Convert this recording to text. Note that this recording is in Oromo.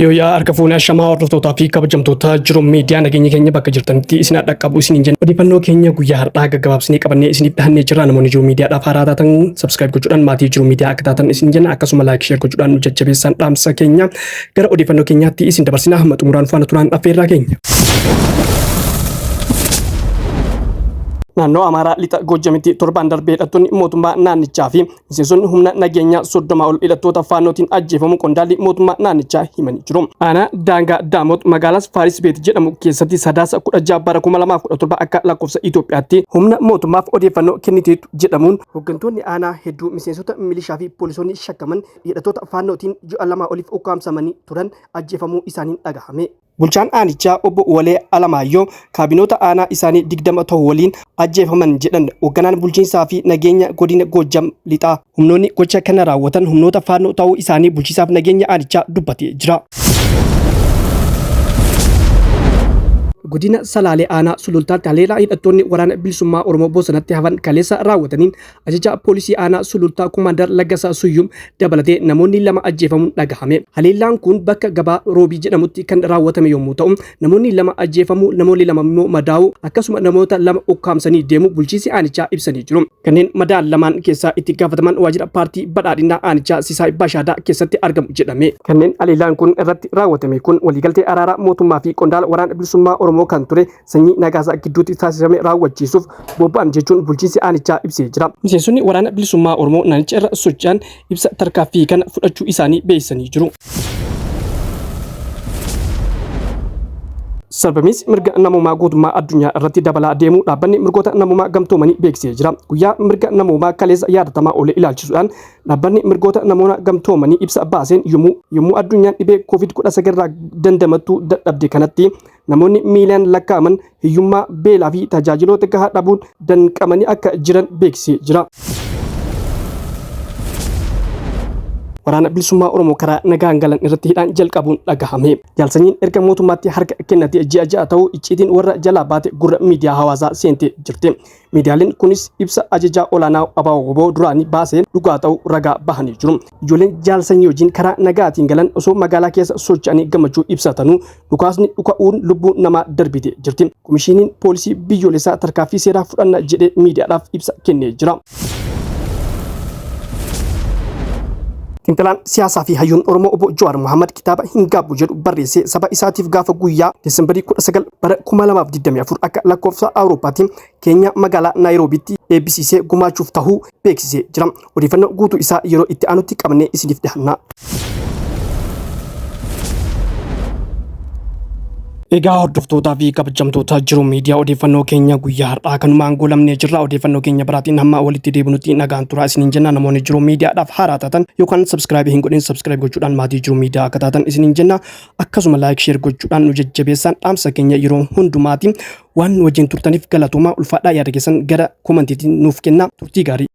Yooyyaa harka fuunee ashamaa hordoftootaa fi kabajamtoota jiru miidiyaa nageenya keenya bakka jirtanitti isin dhaqqabu isiniin jenna. Odeeffannoo keenya guyyaa har'aa gaggabaabsinee qabannee isiniif dhahannee jirra. Namoonni jiru miidiyaadhaaf haaraa taatan subscribe gochuudhaan maatii jiru miidiyaa akka taatan isin jenna. Akkasuma like share gochuudhaan nu jajjabeessan dhaamsa keenya. Gara odeeffannoo keenyaatti isin dabarsina. Hamma xumuraan faana turaan affeerraa keenya. Naannoo Amaaraa lixa Goojjamitti torbaan darbee hidhattoonni mootummaa naannichaa fi Miseensonni humna nageenyaa 30 ol hidhattoota Faannootiin ajjeefamuu qondaalli mootummaa naannichaa himanii jiru. Aanaa daangaa Daamot magaalaas Faaris Beet jedhamu keessatti Sadaasa 16 bara 2017 akka lakkoofsa Itoophiyaatti humna mootummaaf odeeffannoo kenniteettu jedhamuun hooggantoonni aanaa hedduu miseensota milishaa fi poolisoonni shakkaman hidhattoota Faannootiin ji'a lamaa oliif ukkaamsamanii turan ajjeefamuu isaaniin dhagahame. Bulchaan aanichaa obbo Walee Alamaayyoo kaabinoota aanaa isaanii 20 ta'u waliin ajjeefaman jedhan hoogganaan bulchiinsaa fi nageenya godina Goojjam Lixaa. Humnoonni gocha kana raawwatan humnoota Faannoo ta'uu isaanii bulchiisaaf nageenya aanichaa dubbatee jira. Godina Salaalee aanaa Sulultaatti haleellaa hidhattoonni waraana bilisummaa Oromoo bosonatti hafan kaleessa raawwataniin Ajajaa poolisii aanaa Sulultaa Komaandar Laggasaa Suyyum dabalatee namoonni 2 ajjeefamuun dhagahame. Haleellaan kun bakka gabaa Roobii jedhamutti kan raawwatame yommuu ta'u, namoonni 2 ajjeefamuu, namoonni 2 immoo madaa'uu akkasuma namoota 2 ukkaamsanii deemuu bulchiinsi aanichaa ibsanii jiru. Kanneen madaa'an lamaan keessaa itti gaafatamaan waajjira paartii badhaadhinaa aanichaa Sisaay Bashaadaa keessatti argamu jedhame. Kanneen haleellaan kun irratti raawwatame kun waliigaltee araaraa mootummaa fi qondaala waraana bilisummaa Oromoo kan ture Sanyii Nagaasaa gidduutti taasifame raawwachiisuuf bobba'an jechuun bulchiinsi aanichaa ibsee jira. Miseensonni Waraana Bilisummaa Oromoo naannicha irra socho'an ibsa tarkaaffii kana fudhachuu isaanii beeksisanii jiru. Sarbamiinsi mirga namoomaa guutummaa addunyaa irratti dabalaa deemuu dhaabbanni mirgoota namoomaa gamtoomanii beeksisee jira. Guyyaa mirga namoomaa kaleessa yaadatamaa oole ilaalchisuudhaan Dhaabbanni mirgoota namoona gamtoomanii ibsa baaseen yommuu yommuu addunyaan dhibee Covid-19 irraa dandamattuu dadhabde kanatti namoonni miiliyaan lakkaa'aman hiyyummaa, beelaa fi tajaajiloota gahaa dhabuun danqamanii akka jiran beeksisee jira. Waraana Bilisummaa Oromoo karaa nagaan galan irratti hidhaan jalqabuun dhagahame. Jaal Sanyiin erga mootummaatti harka kennatee ji'a ja'a ta'uu icciitiin warra jalaa baate gurra miidiyaa hawaasaa seentee jirti. Miidiyaaleen kunis ibsa ajajaa olaanaa ABO-WBO duraanii baaseen dhugaa ta'uu ragaa bahanii jiru. Ijoolleen Jaal Sanyii wajjin karaa nagaatiin galan osoo magaalaa keessa socho'anii gammachuu ibsatanuu dhukaasni dhuka'uun lubbuun namaa darbite jirti. Komishiiniin Poolisii Biyyoolessaa tarkaaffii seeraa fudhanna jedhee miidiyaadhaaf ibsa kennee jira. Xiinxalaan siyaasaa fi hayyuun Oromoo Obbo Jawaar Mohammad kitaaba Hin Gaabbu jedhu barreessee saba isaatiif gaafa guyyaa Desembarii 19 bara 2024 akka lakkoofsa Awurooppaatti Keenyaa magaalaa Naayiroobiitti eebbisiisee gumaachuuf tahuu beeksisee jira. Odeeffannoo guutuu isaa yeroo itti aanutti qabannee isiniif dhiyaanna. Egaa hordoftootaa fi kabajamtoota jiru miidiyaa odeeffannoo keenya guyyaa har'aa kanumaan goolabnee jirra. Odeeffannoo keenya biraatiin hamma walitti deebinutti nagaan turaa isiniin jenna. Namoonni jiru miidiyaadhaaf haaraa taatan yookaan subscribe hin godhin subscribe gochuudhaan maatii jiru miidiyaa akka taatan isiniin jenna. Akkasuma like share gochuudhaan nu jajjabeessaan dhaamsa keenya yeroo hundumaati. Waan nu wajjin turtaniif galatoomaa ulfaadhaa yaada keessan gara komantiitiin nuuf kennaa turtii gaarii.